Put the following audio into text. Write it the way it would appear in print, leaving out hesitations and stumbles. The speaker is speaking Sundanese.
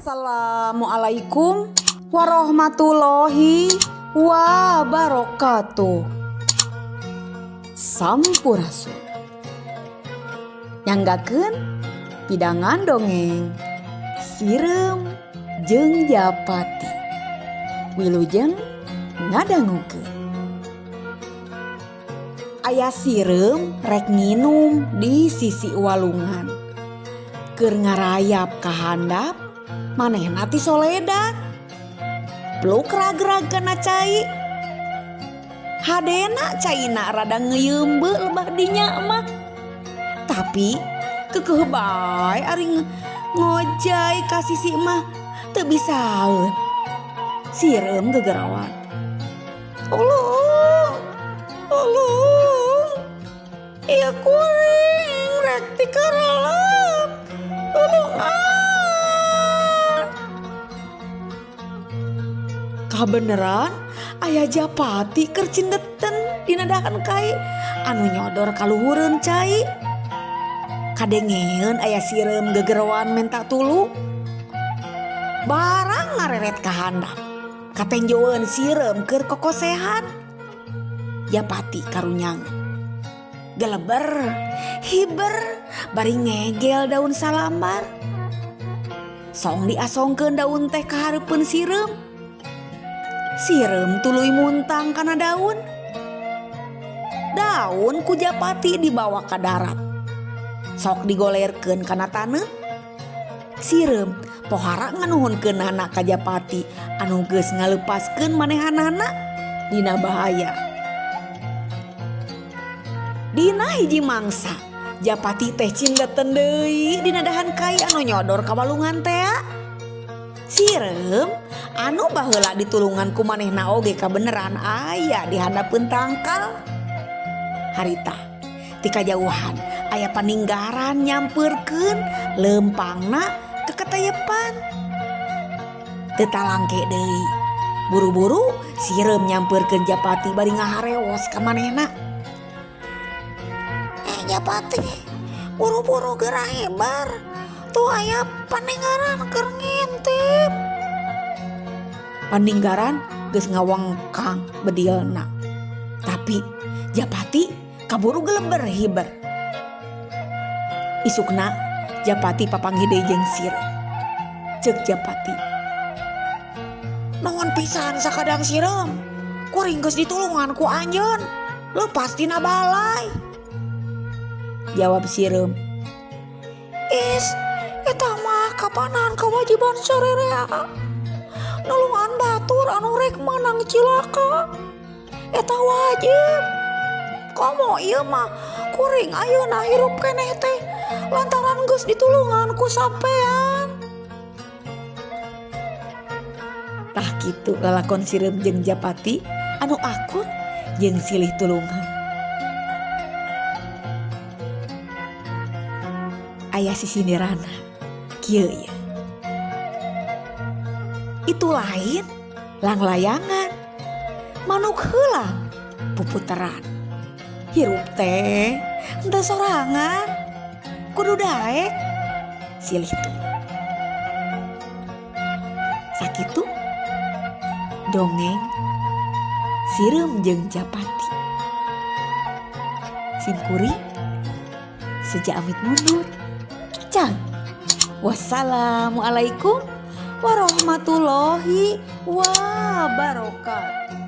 Assalamualaikum warahmatullahi wabarakatuh. Sampurasun. Nyanggakeun pidangan dongeng Sireum jeung Japati. Wilujeng ngadangukeun. Aya sireum rek nginum di sisi walungan. Keur ngarayap ka handap manehna tisoledat. Pluk ragrag kana cai. Hadena caina rada ngeuyeumbeuk lebah dinya mah. Tapi keukeuh bae ari ngojay ka sisi mah teu bisaeun. Sireum gegerawan. Tulung, tulung, ieu kuring rek tikaralap, tulungan. Kabeneran aya Japati keur cindeten dina dahan kai anu nyodor ka luhureun cai. Kadengeun aya sireum gegeroan menta tulung. Barang ngareret ka handap. Katenjoeun sireum keur kokosehan. Japati karunyangan. Geleber, hiber, bari ngegel daun salambar. Song diasongkeun daun teh ka hareupeun sireum. Sireum tuluy muntang kana daun. Daun ku Japati dibawa ka darat. Sok digolerkeun kana taneuh. Sireum pohara nganuhunkeunana ka Japati anu geus ngaleupaskeun manehanana dina bahaya. Dina hiji mangsa, Japati teh cindeten deui dina dahan kai anu nyodor ka walungan tea. Sireum anu baheula ditulungan ku manehna oge kabeneran aya di handapeun tangkal. Harita ti kajauhan aya paninggaran nyampeurkeun leumpangna keketayepan. Teu talangke deui. Buru-buru sireum nyampeurkeun Japati bari ngaharewos ka manehna. Japati, buru-buru geura hebar. Tuh aya paninggaran keur ngintip. Paninggaran geus ngawengkang bedilna. Tapi Japati kaburu geleber hiber. Isukna Japati papanggih deui jeung sireum. Ceuk Japati, "Nuhun pisan sakadang sireum. Kuring geus ditulungan ku anjeun. Leupas tina balai." Jawab sireum, "Is, eta mah kapanan kewajiban sarerea. Nulungan batur anu rek manang cilaka. Eta wajib. Komo ieu mah kuring ayeuna hirup keneh teh lantaran geus ditulungan ku sampean." Tah kitu lalakon sireum jeung Japati anu akur jeung silih tulungan. Aya sisindirana kieu ieu. Itu lain langlayangan, manuk heulang puputeran. Hirup teh henteu sorangan, kudu daek silih tulung. Sakitu dongeng Sireum jeung Japati. Simkuring seja amit mundur. Cang. Wassalamualaikum warahmatullahi wabarakatuh.